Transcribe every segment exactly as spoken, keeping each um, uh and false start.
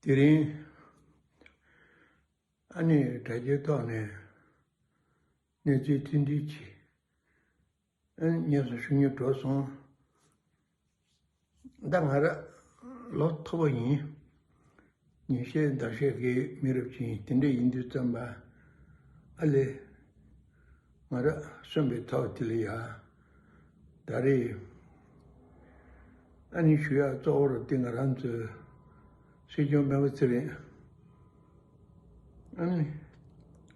དེ་རིང་ཨ་ནི་དྲ་རྒྱའི་ཐོག་ནས་གནས་ཚུལ་ཐུང་ཐུང་ཅིག་ཨ་ནི་སྙན་སེང་ཞུ་སྙིང་བྲོ་སོང་། ད་ང་རང་ལོ་མཐོ་པོ་ཡིན། ཉིན་ཤས་ཟླ་ཤས་ཀྱི་མི་རབས་ཅིག་ཡིན། དེ་འདྲ་ཡིན་དུས་ཙམ་པ་ཨ་ལེ། ང་རང་གསོན་པའི་ཐོག་དེ་ལ་ཡ། ད་རེས་ཨ་ནི་ཞུ་ཡག་གཙོ་བོར་དེ་ང་རང་ཚོའི་སྲིད་སྐྱོང་སྤེན་པ་ཚེ་རིང་ཨ་ནི་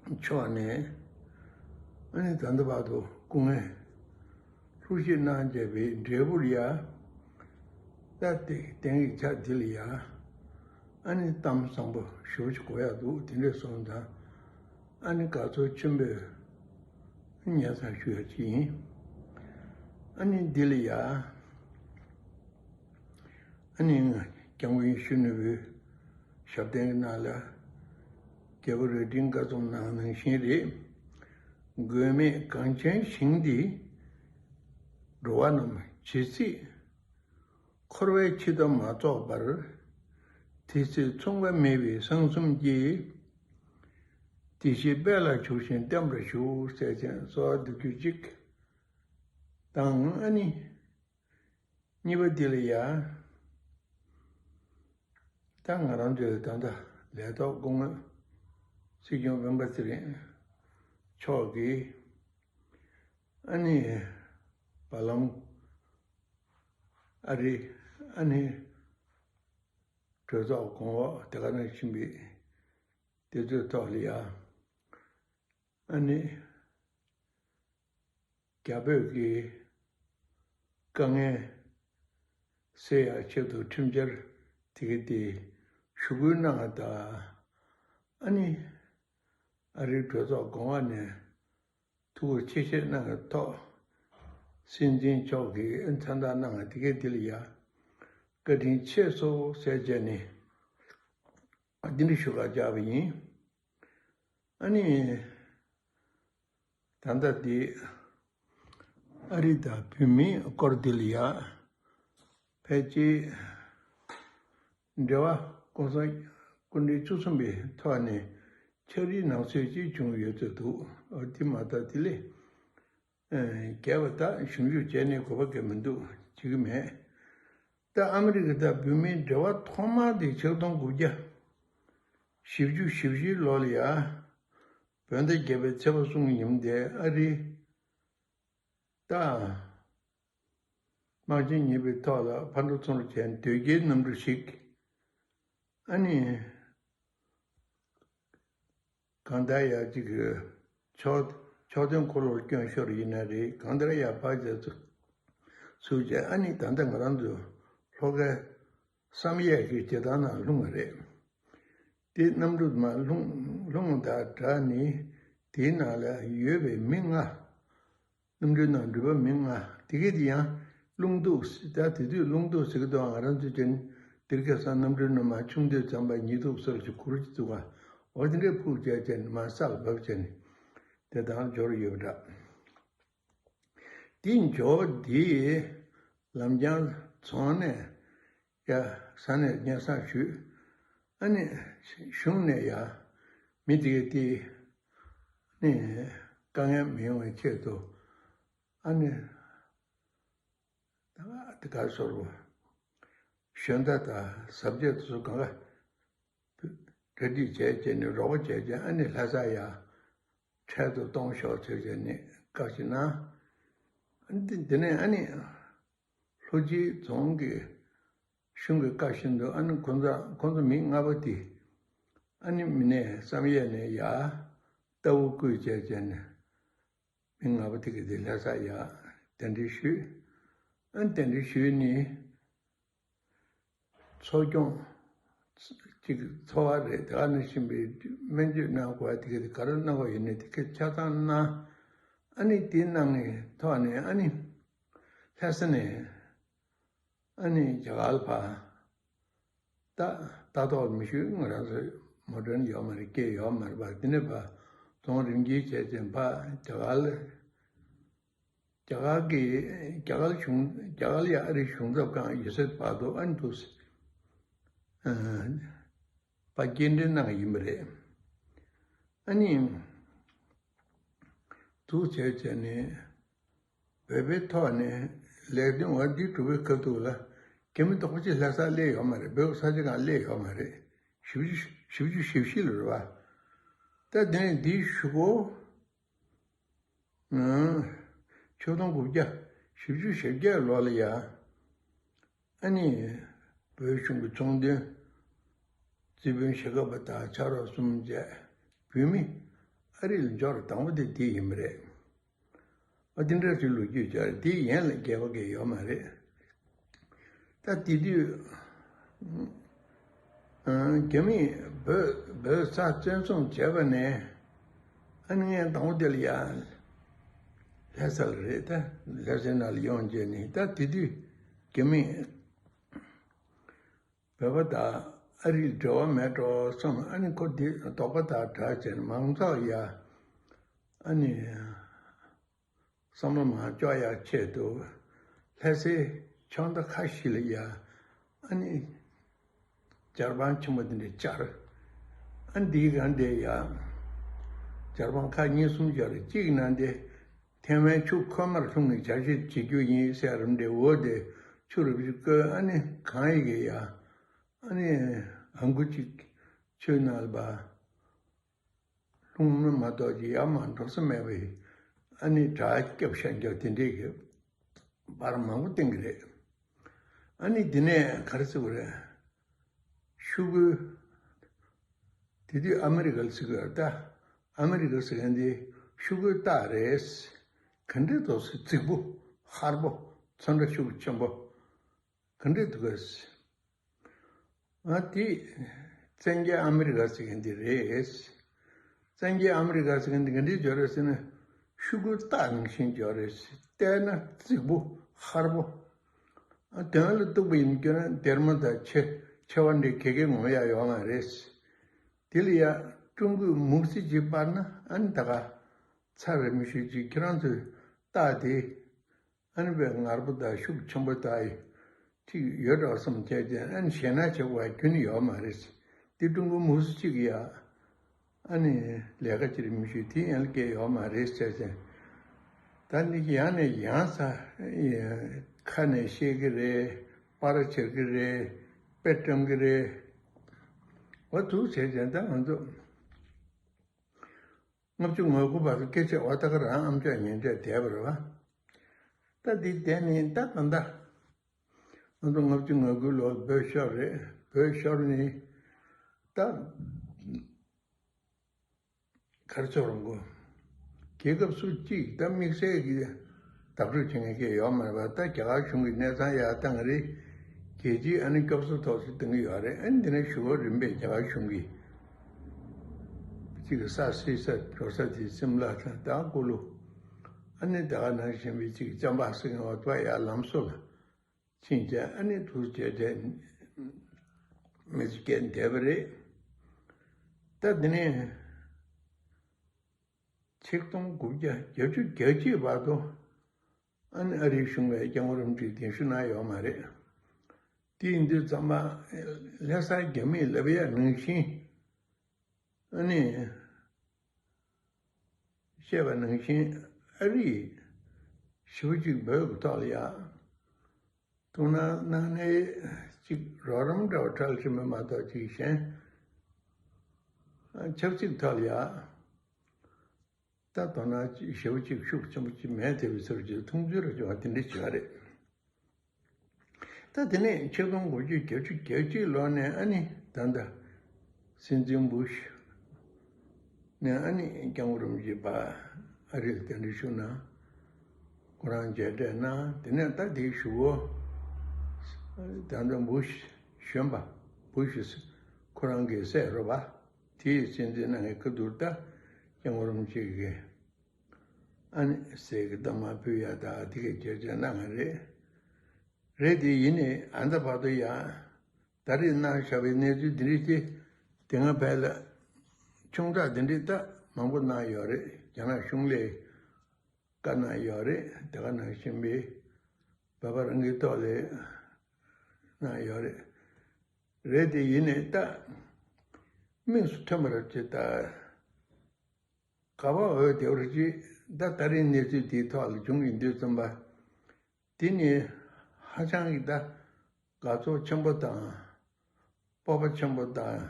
མཆོག་ནས་ཨ་ནི་ད་ལྟ་བར་དུ་སྐུ་ངལ་ལྷུར་བཞེས་གནང་བྱས་པའི་འབྲས་བུར་ཡ། ད་དེ་དེང་གི་ཆ་འདི་ལ་ཡ། ཨ་ནི་གཏམ་བཟང་པོ་ཞེ་པོ་ཅིག་གོ་ཡག་འདུག་དེ་འདྲ་སོང་ཙང་ཨ་ནི་དགའ་ཚོར་ཆེན་པོས་སྙན་སེང་ཞུ་ཡག་ཅིག་ཡིན། ཨ་ནི་འདི་ལ་ཡ། ཨ་ནི་སྐྱབས་མགོན་ཡེ་ཤེས་ནོར་བུའི་ཞབས་བརྟན་གྱི་ནང་ལ་རྒྱལ་པོ་རྭ་སྒྲེང་བཀའ་རྩོམ་ནང་ནང་བཞིན་རེད། མགོན་མེད་གངས་ཅན་ཞིང་འདི་འགྲོ་བ་རྣམས་ཇི་སྲིད་འཁོར་བའི་འཆི་བདག་མ་རྫོགས་པར། དེ་སྲིད་མཚུངས་པ་མེད་པའི་གསང་གསུམ་གྱི། བདེ་གཤེགས་དཔལ་ལ་བཞུགས་ཤིང་བརྟན་པར་བཞུགས་ཟེར་ཅན་གསོལ་བ་འདེབས་རྒྱུ་གཅིག་དང་ཨ་ནི། གཉིས་པ་འདི་ལ་ཡ། ད་ང་རང་ཚོའི་ད་ལྟ་ལས་ཐོག་སྐུ་ངོ་སྲིད་སྐྱོང་སྤེན་པ་ཚེ་རིང་མཆོག་གིས་ཨ་ནི་བར་ལམ་ཨ་རི་ཨ་ནི་གྲོས་ཚོགས་གོང་འོག་དེ་ག་ནང་བཞིན་པའི་དེ་ཚོའི་ཐོག་ལ་ཡ། ཨ་ནི། རྒྱ་བོད་ཀྱི་དཀའ་ངལ་སེལ་ཡག་ཆེད་དུ་ཁྲིམས་འཆར་དེ་ག་དེ་ཞུ་སྐུལ་གནང་བ་དང་། ཨ་ནི་ཨ་རིའི་གྲོས་ཚོགས་གོང་འོག་ནས་ཐུགས་ཁུར་ཆེ་བཞེས་གནང་བའི་ཐོག་སྲིད་འཛིན་མཆོག་གིས་མཚན་རྟགས་གནང་བ་དེ་ག་དེ་ལ་ཡ་བཀའ་དྲིན་ཆེ་སོ་ཟེར་བྱས་ནས་འདི་འདྲ་ཞུ་ག་བཅར་བ་ཡིན། ཨ་ནི། ད་ལྟ་འདི་ཨ་རི་དང་བོད་མིའི་སྐོར་འདི་ལ་ཡ་ཕལ་ཆེར་འབྲེལ་བ་སྐུ་སྲུང་སྐུ་ཕྲེང་བཅུ་གསུམ་པའི་ཐོག་ནས་ཕྱག་བྲིས་གནང་སྲོལ་ཅིག་བྱུང་ཡོད་ཚོད་འདུག་འོ་དེ་མ་གཏོགས་དེ་ལས་རྒྱས་པ་དག་ཞིབ་འཇུག་བྱས་ནས་གོ་བ་གང་མི་འདུག་བྱེད་ཀྱི་མེད། ད་ཨ་མི་རི་ཀ་དང་བོད་མིའི་འབྲེལ་བ་ཐོག་མ་དེ་ཆིག་སྟོང་དགུ་བརྒྱ་བཞི་བཅུ་ཞེ་བཞིའི་ལོ་ལ་ཡ། བོད་ཟླ་བརྒྱད་པའི་ཚེས་པ་གསུམ་ཉིན་དེ་ཨ་རིའི་ད་དམག་ཆེན་གཉིས་པའི་ཐོག་ལ་ཕར་འགྲོ་ཚུར་འགྲོ་བྱས་སྡོད་རྒྱའི་གནམ་གྲུ་ཞིག་ཨ་ནི་གང་ལྟར་ཡ་གཅིག་གི་ཕྱོགས་ཕྱོགས་སྟོན་འཁོར་ལོར་བསྐྱོན་ཤོར་ཡིན་ན་རེད། གང་ལྟར་ཡ་ཕར་བྱས་ཚུར་ཚུར་བྱས་ཨ་ནི་ད་ལྟ་ང་རང་ཚོ་ལྷོ་ཁའི་བསམ་ཡས་ཀྱི་བྱེ་ཐང་ནང་ལྷུང་བ་རེད། དེ་གནམ་གྲུ་མར་ལྷུང་ལྷུང་དང་སྦྲགས་ནས་དེའི་ནང་ལ་ཡོད་པའི་མི་ལྔ། གནམ་གྲུའི་ནང་འགྲུལ་པ་མི་ལྔ་དེ་གས་དེ་ཡང་རླུང་འདུག་ད་དེ་དུས་རླུང་འདུག་ཟེར་གི་འདུག་ང་རང་ཚོ་ཅན་དེར་ཁ་སང་གནམ་གྲུའི་ནང་མར་ཆུང་དུས་ཙམ་པ་ཉི་གདུགས་སེར་ཞིག་གུར་གྱི་བཙུགས་པ་འོ་དེ་འདྲའི་ཕུག་བྱས་བྱས་ནས་མར་ས་ལ་བབས་བྱས་ནས་དེ་དང་འབྱོར་ཡོད་པ་འདྲ། དེ་འབྱོར་དེ་ལམ་རྒྱང་རྫོང་ནས་ཡ་ས་ནས་སྙན་སེང་ཞུས། ཨ་ནི་གཞུང་ནས་ཡ་མི་དེ་གས་དེ་ནི་དཀའ་ངལ་མི་ཡོང་བའི་ཆེད་དུ་ཨ་ནི་ད་དེ་ག་སོར་བ་ཞོན་ད་ད་ཟབ་རྒྱས་དུ་སུ་གང་ག་གྲ་སྒྲིག་བྱས་བྱས་ནས་རོགས་པ་བྱས་བྱས་ཨ་ནི་ལྷ་ས་ཡ་འཕྲལ་དུ་གཏོང་ཤོག་ཟེར་བྱས་ནས་བཀའ་ཞིག་གནང་། ཨ་ནི་དེ་ནས་ཨ་ནི་ལྷོ་སྤྱི་རྫོང་གི་གཞུང་གི་བཀའ་བཞིན་དུ་ཨ་ནི་ཁོང་ཚོ་ཁོང་ཚོ་མི་ལྔ་པོ་དེ་ཨ་ནི་མི་ནས་བསམ་ཡས་ནས་ཡ་ལྟ་བུ་བསྐུལ་བྱས་བྱས་ནས་མི་ལྔ་པོ་དེ་གི་དེ་ལྷ་ས་ཡ་གདན་འདྲེན་ཞུས། ཨ་ནི་གདན་འདྲེན་ཞུས་ནས། འཚོ་སྐྱོང་གཅིག་འཚོ་བ་རེད། དེ་ག་ནང་བཞིན་པའི་སྨན་བཅོས་གནང་དགོས་པ་དེ་ག་དེ་ག་རེ་གནང་དགོས་ཡིན་ནའི་དེ་ག་ཆ་ཚང་གནང་། ཨ་ནི་དེ་གནང་ནས་ཐོག་ནས་ཨ་ནི་ལྷ་ས་ནས་ཨ་ནི་རྒྱ་གར་ལ་ཕར་ད་ལྟ་ཐོག་མི་ཤུལ་ང་རང་ཚོ་མོ་ཊ་ཡོད་མ་རེད། སྐད་ཡོད་མ་རེད་པ། དེ་ནས་ཕར་རྫོང་རིམ་གྱིས་བྱས་ཙང་ཕར་རྒྱ་གར་ལ། རྒྱ་གར་གྱི་རྒྱ་གར་གཞུང་རྒྱ་གར་ཡ་ཨ་རིའི་གཞུང་ཚབ་ཁང་ཡོད་སའི་བར་དུ་ཨ་ནི་འདུག་སེ། ཨ་ པ་སྐྱེལ་འདྲེན་གནང་གི་ཡིན་པ་རེད། ཨ་ནི། འདུག་བྱས་བྱས་ནས་བོད་པའི་ཐོག་ནས་ལས་དོན་བ་འདི་གྲུབ་པའི་ཁ་ཐུག་ལ་རྒྱ་མི་དོག་པ་ཅིག་ལྷ་སར་སླེབས་ཡོད་མ་རེད། བོད་ས་ཆ་གང་སླེབས་ཡོད་མ་རེད། བཞི་བཅུ་བཞི་བཅུ་ཞེ་བཞི་ལ་རེད་བ། ད་དེ་ནས་འདིའི་གཞུག་གུ། ཆིག་སྟོང་དགུ་བརྒྱ་བཞི་བཅུ་ཞེ་བརྒྱད་ལོ་ལ་ཡ། ཨ་ནི། བོད་གཞུང་གི་ཚོང་དོན་རྩིས་དཔོན་ཞྭ་སྒབ་པ་དང་ཕྱག་རོགས་གསུམ་བཅས་བོད་མི་ཨ་རི་ལ་འབྱོར་དང་པོ་དེ་དེ་ཡིན་པ་རེད། ཨ་དེ་འདྲ་ཞིག་ལོ་རྒྱུས་ཀྱང་རེད། དེའི་ཡན་ལ་རྒྱལ་བ་གི་ཡོད་མ་རེད། ད་དེ་དུས། རྒྱ་མིས་བོད་བོད་ས་བཙན་བཟུང་བྱས་པ་ནས། ཨ་ནི་ངས་དང་པོ་དེ་ལ་ཡ། ལྷ་ས་ལ་རེད། ད་ལྷ་སའི་ནང་ལ་ཡོང་རྗེས་ནས་ད་དེ་དུས་རྒྱ་མིས་བོད་པ་དང་ཨ་རིའི་འབྲེལ་བ་མེད་འགྲོ་བསམ། ཨ་ནི་ཁོ་དེ་དོགས་པ་དང་སྦྲགས་བྱས་ནས་མང་ཚོགས་ཡ། ཨ་ནི། བསམ་བློ་མར་གཅོག་ཡག་ཆེད་དུ་ལྷ་སའི་ཕྱོགས་མཐའ་ཁག་བཞི་ལ་ཡ། ཨ་ནི། ཇ་ར་པན་ཆེན་པོ་དེ་འདྲ་བཅར། ཨ་ནི་འདིའི་སྒང་དེ་ཡ། ཇ་ར་པན་ཁག་གཉིས་གསུམ་བཅར། གཅིག་ནང་དེ་ཐེ་ཝན་ཆུ་ཁོལ་མར་ལྷུང་ནས་ཇ་བཞེས་བྱེད་རྒྱུ་ཡིན་ཟེར་རམ་འདྲ་བོ་དེ་ཆུ་རུབ་ཅིག་བསྐོལ། ཨ་ནི་གང་ཡི་གེ་ཡ། ཨ་ནི་ཧང་གུ་ཅིག་ཆུའི་ནང་ལ་བབས། ལྷུང་མ་གཏོགས་ཀྱི་ཡར་མར་འགྲོ་ས་མེད་པའི་ཨ་ནི་དྲག་སྐྱབས་ཤར་རྒྱག་དེ་འདྲའི་གི་པར་མང་པོ་བསྟན་གི་རེད། ཨ་ནི་འདི་ནས་ག་རེ་ཟེར་དགོས་རེད། ཤོག་གུ། དེ་དུས་ཨ་མི་རི་ཀ་ལ་ཟེར་གི་ཡོད་རེད་ད། ཨ་མི་རི་ཀ་ཟེར་མཁན་འདི་ཤོག་གུའི་རྟགས་རེད། ག་འདྲའི་འདུག་ཟེར། རྫིག་པོ། ཧར་པོ། ཚོན་ཁྲ་ཤུགས་ཆེན་པོ། ག་འདྲས་འདུག་གས། ཨ་དེ། བཙན་རྒྱལ་ཨ་མི་རི་ཀ་ཟེར་མཁན་དེ་རེད། བཙན་རྒྱལ་ཨ་མི་རི་ཀ་ཟེར་མཁན་དེ་ག་འདྲས་འབྱོར་རེད་ཟེར་ན། ཤོག་གུའི་རྟགས་ནང་བཞིན་འབྱོར་རེད། བལྟས་ན་རྫིག་པོ། ཧར་པོ། ཨ་དོན་ལ་གཏུགས་པ་ཡིན་རྒྱུ་ན་སྡེར་མོ་དང་ཆེ་ཆེ་བ་འདྲའི་གེ་གེ་ངོམ་ཡག་ཡོད་མ་རེད། དེ་ལ་ཡ་ཀྲུང་གོས་མུ་གེ་ཅིག་སྤར་ན་ཨ་ནི་ད་ག་ཚར་རེ་མི་ཤོད་ཅིག་ཁྱེད་རང་ཚོས་རྟགས་དེ། ཨ་ནི་དཔེ་ངར་པོ་དང་ཤུགས་ཆེན་པོ་དག་ཡི་ཅིག་ཡོད་འགྲོ་བསམ་བྱས་ཏེ། ཨ་ནི་ཞེད་སྣང་བྱེད་དགོས་པ་ཁྱོན་ནས་ཡོད་མ་རེད། འདི་ཀྲུང་གོ་མུ་གེ་ཅིག་ཡ། ཨ་ནི་ལས་ཀ་ཅིག་རེད། མི་ཤོད་དེ་ཡན་ལ་སྐྱེ་ཡོད་མ་རེད་བྱས་ཏེ། ད་ནི་ཡང་ནས་ཡང་ས་ཁ་ནས་བཤད་གི་རེད། པར་བྱེད་གི་རེད། དཔེ་བཀྲམ་གི་རེད། འོ་འདུག་བྱས་ཏེ་ད་ང་ཚོ། ལྔ་བཅུ་ང་དགུ་བར་དུ་སྐད་ཆ་འོ་ད་ག་རང་ཨམ་ཅོག་ཉན་བསྡད་བསྡད་པ་རེད་བ། ད་འདི་བསྡད་ནས་ད་ད་ད། ང་ཚོ་ལྔ་བཅུ་ང་དགུ་ལོར་བོད་ཤོར་རེད། བོད་ཤོར་ནས་ད་གར་ཚོར་འགོ། རྒྱལ་ཁབ་སུ་གཅིག་ད་དམིགས་བསལ་གྱི་བདག་སྤྲོད་བྱེད་མཁན་གྱི་ཡོད་མ་རེད་པ། ད་རྒྱ་གར་གཞུང་གིས་གནས་ཚང་ཡར་བཏང་རེད། རྒྱལ་སྤྱིའི་ཨ་ནི་སྐྱོབ་གསོ་ཐོག་སུ་བཏང་གི་ཡོད་རེད། ཨ་ནི་འདི་ནས་ཞུ་བ་རིམ་པས་རྒྱ་གར་གཞུང་གིས་གཅིག་གི་ས་བསིལ་ས་འབྱོར་ས་དེ་སིམ་ལ་དང་ད་ཀུ་ལུ། ཨ་ནི་ད་ག་ནང་བཞིན་པའི་གཅིག་ལྕམ་པག་སེ་ངོ་ཐོ་ཡར་ལམ་སོ་ལ་ཕྱིན་བྱས། ཨ་ནི་དུ་བྱས་བྱས་མི་ཚེ་སྐྱེལ་བསྡད་པ་རེད། ད་འདི་ནས་ཆིག་སྟོང་དགུ་བརྒྱ་བརྒྱད་ཅུ་གྱ་གཅིག་བར་དུ། ཨ་ནི་ཨ་རིའི་གཞུང་ལ་སྐྱབས་མགོན་རིན་པོ་ཆེས་གདན་ཞུ་གནང་ཡོད་མ་རེད། དེ་ཡིན་དུས་ཙམ་པ་ལྷ་སར་རྒྱ་མིས་ལབ་ཡག་ནང་བཞིན། ཨ་ནི། བཤད་པ་ནང་བཞིན་ཨ་རིས་ཞེ་པོ་ཅིག་བོད་ཀྱི་ཐོག་ལ་ཡ། ཐུགས་སྣང་གནང་ནས་ཅིག་རོགས་རམ་འདྲ་བ་འཕྲལ་ཕྱིན་པ་མ་གཏོགས་ཅིག་གཞན་ཆབ་སྲིད་ཐོག་ལ་ཡ། ད་དོ་སྣང་ཞེ་པོ་ཅིག་ཤུགས་ཆེན་པོ་ཅིག་མེད་བསྡད་པའི་ཚུལ་གྱི་མཐོང་ཚུལ་རེ་བྱུང་བ་དེ་འདྲ་ཅིག་ཡོད་རེད། ད་དེ་ནས་ཆིག་སྟོང་དགུ་བརྒྱ་བརྒྱད་ཅུ་གྱ་གཅིག་ལོ་ནས་ཨ་ནི་ད་ལྟ་སྲིད་འཛིན་བུ་ཤ་ནས་ཨ་ནི་སྐྱབས་མགོན་རིན་པོ་ཆེ་ཕར་ཨ་རི་ལ་གདན་འདྲེན་ཞུ་གནང་། ཁོ་རང་མཇལ་འཕྲད་གནང་། དེ་ནས་ད་དེའི་གཞུག་གུ་ད་ལྟ་བུ་ཤ་གཞོན་པ་བུ་ཤ་ཁོ་རང་གི་སྲས་རེད་པ། དེའི་སྲིད་འཛིན་གནང་གི་ཁ་ཐུག་ད་སྐྱབས་མགོན་རིན་པོ་ཆེ་གིས་ཨ་ནི་ཟས་ཀྱི་གཏོར་མ་ཕུལ་ཡ་ད་དེ་གའི་སྐད་ཆ་གནང་བ་རེད། རེད་དེ་ཡིན་ནའི་ཨ་ད་བར་དུ་ཡང་ད་རེས་གནང་བཞག་པའི་གནས་ཚུལ་འདི་འདྲ་ཅིག་དེ་སྔ་ཕར་ལ་ཆུང་དྲགས་འདི་འདྲ་ད་མང་པོ་གནང་ཡོད་རེད། རྒྱ་ནག་གཞུང་ལ་བཀའ་གནང་ཡོད་རེད། དེ་ག་ནང་བཞིན་པའི་བོད་པ་རང་གི་ཐོག་ལ་གནང་ཡོད་རེད། རེད་དེ་ཡིན་ནའི་ད་ མིག་སུ་ཐོན་པ་རེད་ཅེས་ད། ག་པར་འོས་བསྡད་པ་རེད་ཅེས་ད་ད་རེས་གནས་ཚུལ་དེའི་ཐོག་ལ་བྱུང་ཡིན་དུས་ཙམ་པ། དེ་ནི་ཧ་ཅང་གི་ད་དགའ་ཚོར་ཆེན་པོ་དང་། སྤོབས་པ་ཆེན་པོ་དང་།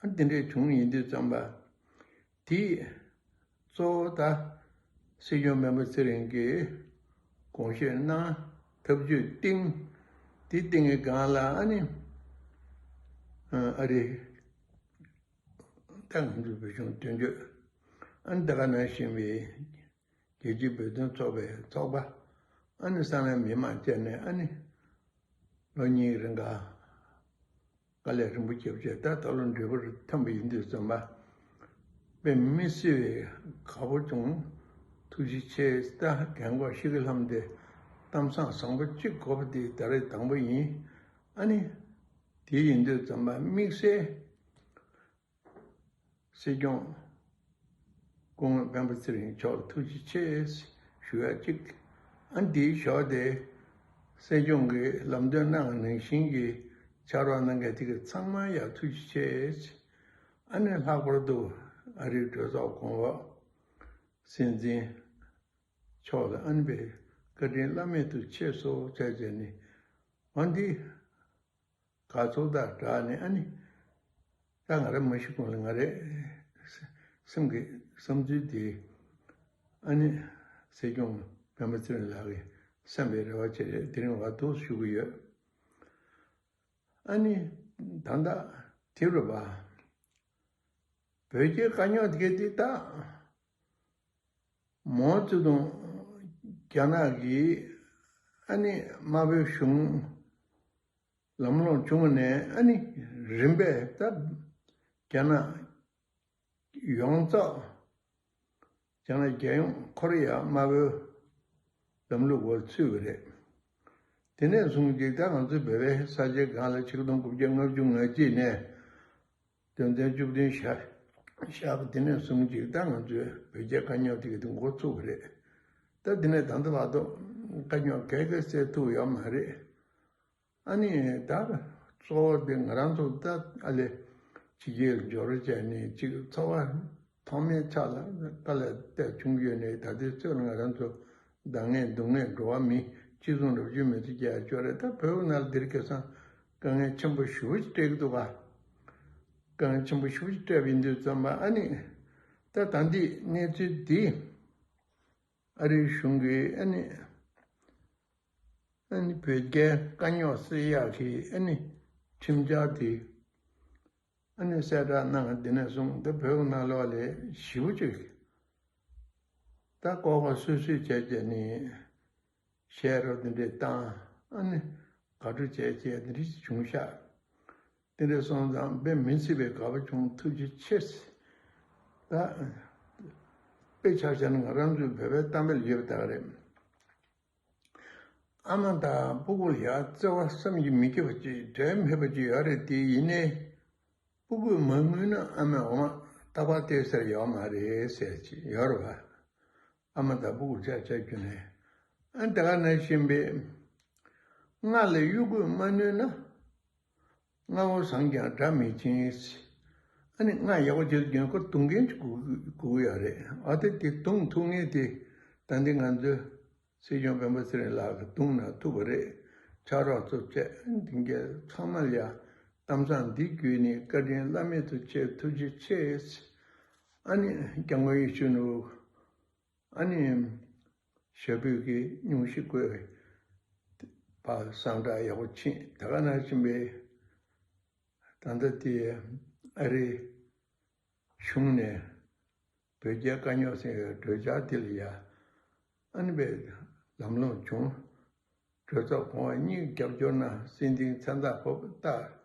ཨ་འདི་འདྲས་བྱུང་ཡིན་དུས་ཙམ་པ། དེས་གཙོ་བོ་ད་སྲིད་སྐྱོང་སྤེན་པ་ཚེ་རིང་གིས་དགོངས་བཞེས་གནང་། ཐབས་ཇུས་བཏིང་། དེ་བཏིང་གི་སྒང་ལ་ཨ་ནི། ཨ་རི། ད་ང་ཚོའི་བོད་གཞུང་མདུན་སྐྱོད། ཨ་ནི་ད་ག་ནང་བཞིན་པའི་རྒྱལ་སྤྱིའི་བོད་དོན་ཚོགས་པའི་ཚོགས་པ། ཨ་ནི་སྲང་ལམ་མི་མང་བཅས་ནས་ཨ་ནི་ལོ་གཉིས་རིང་ག་དཀའ་ལས་རིང་པོ་བརྒྱབ་རྗེས་ད་ད་ལོ་འབྲས་བུ་ཐོན་པ་ཡིན་དུས་ཙམ་པ། དཔེ་མི་སྲིད་པའི་དགའ་པོ་བྱུང་། ཐུགས་རྗེ་ཆེ། ད་རྒན་གོག་ཤི་གི་ལྷམ་དེ་གཏམ་བཟང་བཟང་པོ་གཅིག་གོ་བ་དེ་ད་རེས་དང་པོ་ཡིན། ཨ་ནི་དེ་ཡིན་དུས་ཙམ་པ་དམིགས་བསལ། སྲིད་སྐྱོང་སྐུ་ངོ་སྤེན་པ་ཚེ་རིང་མཆོག་ལ་ཐུགས་རྗེ་ཆེ་ཞུ་ཡ་གཅིག། ཨ་འདིའི་ཞོར་དེ་སྲིད་སྐྱོང་གིས་ལམ་སྟོན་གནང་བ་ནང་བཞིན་གྱི་ཕྱག་རོགས་གནང་མཁན་དེ་ག་ཚང་མ་ཡ་ཐུགས་རྗེ་ཆེ། ཨ་ནི་ལྷག་པར་དུ་ཨ་རིའི་གྲོས་ཚོགས་གོང་འོག་སྲིད་འཛིན་མཆོག་ལ་ཨ་ནི་པའི་བཀའ་དྲིན་བླ་མེད་དུ་ཆེ་སོ་ཟེར་བྱས་ནས། འོན་ཏེ། དགའ་ཚོར་དང་སྦྲགས་ནས་ཨ་ནི། ད་ང་རང་མ་ཤི་གོང་ལ་ང་རའི་སེམས་ཀྱི་བསམ་ཚུལ་དེ། ཨ་ནི་སྲིད་སྐྱོང་སྤེན་པ་ཚེ་རིང་ལགས་ཀྱིས་གསན་པའི་རེ་བ་བྱེད་རེད། དེ་རིང་བར་དུ་ཞུ་གི་ཡོད། ཨ་ནི་ད་ལྟ་དེ་རུ་བ། བོད་རྒྱའི་དཀའ་རྙོག་དེ་ག་དེ་ད། མའོ་ཙེ་ཏུང་རྒྱ་ནག་གིས་ཨ་ནི་དམར་པོའི་གཞུང་ལམ་ལྷོང་བྱུང་བ་ནས་ཨ་ནི་རིམ་པས་ད་རྒྱ་ནག་ཡོངས་རྫོགས་རྒྱ་ནག་རྒྱལ་ཡོངས་ཁོ་རེ་ཡ་དམར་པོའི་ལམ་ལུགས་འོག་ཚུད་པ་རེད། དེ་ནས་བཟུང་ཅིག་ད་ང་ཚོའི་བོད་པའི་ས་ཆའི་སྒང་ལ་ཆིག་སྟོང་དགུ་བརྒྱ་ལྔ་བཅུ་ང་གཅིག་ནས། དོན་ཚན་བཅུ་བདུན་བཞག་བཞག་པ་དེ་ནས་བཟུང་ཅིག་ད་ང་ཚོའི་བོད་རྒྱའི་དཀའ་རྙོག་དེ་ག་དེ་འགོ་ཚུགས་པ་རེད། ད་དེ་ནས་ད་ལྟ་བར་དུ་དཀའ་རྙོག་ག་གེ་སེལ་ཐུབ་ཡོད་མ་རེད། ཨ་ནི་ད་གཙོ་བོ་དེ་ང་རང་ཚོ་ད་ཨ་ལས་ཕྱི་རྒྱལ་འབྱོར་བྱས་ནས་ཅིག་འཚོ་བ་ཐོག་མའི་ཆ་ལ་དཀའ་ལས་དེ་བྱུང་ཡོད་ནས། ད་ལྟའི་ཚོད་ལ་ང་རང་ཚོ་བདག་ངན་སྡུག་བསྔལ་འགྲོ་བ་མི་ཅི་བཟུང་རབ་བྱུང་མི་ཚེ་སྐྱེལ་ཡ་ཅོག་རེད། ད་བོད་ནང་ལ་འདིར་ཁ་སང་དཀའ་ངལ་ཆེན་པོ་ཞེ་པོ་ཅིག་འཕྲད་ཀྱི་འདུག་ག་དཀའ་ངལ་ཆེན་པོ་ཞེ་པོ་ཅིག་འཕྲད་པ་ཡིན་དུས་ཙམ་པ། ཨ་ནི་ད་ད་འདི་གནས་ཚུལ་འདི་ཨ་རིའི་གཞུང་གིས་ཨ་ནི་ཨ་ནི་བོད་རྒྱའི་དཀའ་རྙོག་སེལ་ཡག་གི་ཨ་ནི་ཁྲིམས་འཆར་དེ་ཨ་ནི་གསལ་བསྒྲགས་གནང་། འདི་ནས་བཟུང་ད་བོད་ནང་ལོགས་ལ་ཞེ་པོ་ཅིག་ད་ལྐོག་ལྐོག་སུད་སུད་བྱས་བྱས་ནས་བཤད་རོགས་འདི་འདྲས་བཏང་། ཨ་ནི་དགའ་སྤྲོ་བྱས་བྱས་འདི་འདྲས་བྱུང་ཤག་དེ་འདྲས་སོང་ཙང་དཔེ་མི་སྲིད་པའི་དགའ་པོ་བྱུང་། ཐུགས་རྗེ་ཆེ། ད་དཔེ་ཆ་བཞག་ན་ང་རང་ཚོའི་བོད་པའི་གཏམ་དཔེ་ལ་ཡོད་པ་ད་ག་རེད། ཨ་མ་དང་སྤུ་གུ་ལ་ཡ་བརྩེ་བ་བསམ་གྱིས་མི་ཁྱབ་པ་ཅིག་འབྲལ་མེད་པ་ཅིག་ཡོད་རེད། དེ་ཡིན་ནའི་སྤུ་གུས་མ་ངུས་ན་ཨ་མས་འོ་མ་རྟག་པར་སྟེར་ས་ཡོད་མ་རེད་ཟེར་ཅིག་ཡོད་རེད་བ། ཨ་མ་དང་སྤུ་གུ་ཆ་ཆ་ཁྱོད་ནས་ཨ་ད་ག་ནང་བཞིན་པའི་མངའ་ལ་གཡོ་འགུལ་མ་ནུས་ན། མངའ་འོ་བཟང་ཀྱང་དགྲ་མི་འཆིང་། ཨ་ནི་མངའ་ཡག་པོ་བྱེད་རྒྱུ་ཁོ་རྡུང་མཁན་ཅིག་དགོས་དགོས་ཀྱི་ཡོད་རེད། ཨ་དེ་དེ་རྡུང་ཐུབ་མཁན་དེ་ད་འདི་ང་ཚོའི་སྲིད་སྐྱོང་སྤེན་པ་ཚེ་རིང་ལགས་ཀྱིས་རྡུང་ན་ཐུབ་པ་རེད། ཕྱག་རོགས་ཚོ་བཅས་འདི་གའི་ཚང་མ་ལ་ཡ་གཏམ་བཟང་འདི་བརྒྱུད་ནས་བཀའ་དྲིན་བླ་མེད་དུ་ཆེ། ཐུགས་རྗེ་ཆེ། ཨ་ནི་སྐྱབས་མགོན་ཡིད་བཞིན་ནོར་བུ། ཨ་ནི་ཞབས་པུས་ཀྱི་སྙུང་གཞི་བཀོད་པ་སངས་དྲག་ཡག་པོ་ཕྱིན། ད་ག་ནང་བཞིན་པའི་ད་ལྟ་དེ་ཨ་རིའི་གཞུང་ནས་བོད་རྒྱའི་དཀའ་རྙོག་སེལ་བའི་གྲོས་འཆར་དེ་ལ་ཡ་ཨ་ནི་པའི་ལམ་ལྷོང་བྱུང་། གྲོས་ཚོགས་གོང་འོག་གཉིས་རྒྱབ་སྐྱོར་གནང་། སྲིད་འཛིན་མཚན་རྟགས་ཕོབ་སྟེ།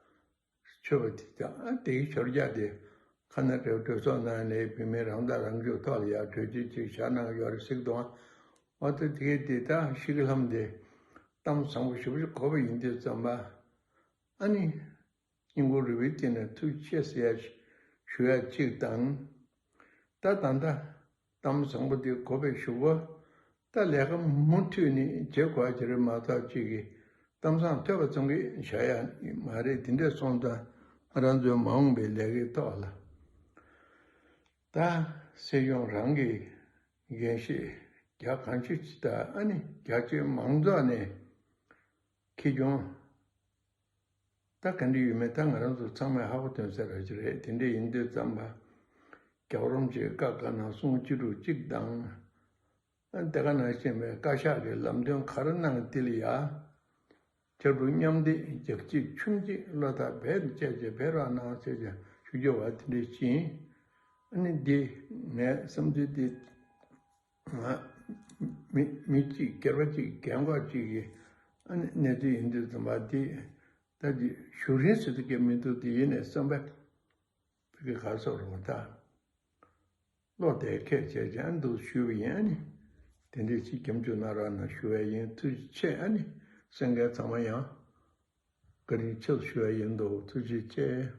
ཆོས་པ་དེ་དང་ཨ་དེའི་ཞོར་རྒྱག་དེ་ཁ་ན་ཌའི་གྲོས་ཚོགས་ནང་ནས་བུད་མེད་རང་ཐག་རང་གཅོད་ཐོག་ལ་ཡང་གྲོས་ཆོད་ཅིག་བཞག་གནང་ཡོད་རེད་ཟེར་གི་འདུག་ཨ་ད་དེ་གའི་དེ་དག་ཤི་གི་ལྷམ་དེ་གཏམ་བཟང་པོ་ཞེ་པོ་ཞིག་གོ་བ་ཡིན་དུས་ཙམ་པ། ཨ་ནི་སྙིང་ཁུང་རུས་པའི་གཏིང་ནས་ཐུགས་རྗེ་ཆེ་ཟེར་ཡ་ཞུ་ཡ་གཅིག་དང་། ད་ད་ལྟ་གཏམ་བཟང་པོ་དེ་གོ་བའི་གཞུག་གུ་ད་ལས་ཀ་མུ་མཐུད་ནས་བྱེད་དགོས་ཀྱི་རེད་མ་གཏོགས་གཅིག་གིས་གཏམ་བཟང་ཐོས་པ་ཙམ་གྱིས་བཞག་ཡ་མ་རེད། དེ་འདྲས་སོང་ཙང་ ང་རང་ཚོའི་མ་འོངས་པའི་ལས་ཀའི་ཐོག་ལ། ད་སྲིད་གཞུང་རང་གི་འགན་བཞེས་རྒྱ་གང་ཆེ་ཅིག་དང་ཨ་ནི་རྒྱ་ཆེའི་མང་ཚོགས་ནས་ཁེ་གྱོང་ད་ག་འདྲ་ཡོད་མེད་ད་ང་རང་ཚོ་ཚང་མས་ཧ་གོ་དོན་གསལ་ར་ཅིག་རེད། དེ་འདྲ་ཡིན་དུས་ཙམ་པ་རྒྱལ་བ་རིན་པོ་ཆེའི་བཀའ་བཀའ་གནང་གསུང་ཅི་རུ་གཅིག་དང་། དེ་ག་ནང་བཞིན་པའི་བཀའ་ཤག་གི་ལམ་སྟོན་ག་རེ་གནང་དེ་ལ་ཡ། ཕྱར་གྲུ་མཉམ་འདེགས་རྒྱག་གཅིག་མཆུང་གཅིག་བློ་ཐག་རྦད་དེ་བཅད་བྱས་འབད་རོགས་གནང་ཟེར་ཀྱང་ཞུ་རྒྱུ་བ་དེ་འདྲ་ཞིག་ཡིན། ཨ་ནི་འདི་ངའི་བསམ་ཚུལ་འདི་ང་མི་མི་གཅིག་སྒེར་པ་གཅིག་རྒན་གོག་གཅིག་གི་ཨ་ནི་གནས་ཚུལ་ཡིན་དུས་ཙམ་པ་འདི་ད་འདི་ཞུ་རིན་ཟེར་དུ་སྐད་མི་འདུག་དེ་ཡིན་ནས་བསམ་པ། ཕ་གི་ག་སོགས་རུང་ད། བློ་དེ་ཁས་བྱས་ཀྱང་འདུག་ཞུས་པ་ཡིན། ཨ་ནི། དེ་འདྲའི་ཅིག་སྐྱབས་འཇུག་གནང་རོགས་གནང་ཞུ་བ་ཡིན། ཐུགས་རྗེ་ཆེ། ཨ་ནི། གསན་མཁན་ཚང་མ་ཡང་། བཀའ་དྲིན་ཆེ་ཞུ་བ་ཡིན། འདུག་ཐུགས་རྗེ་ཆེ།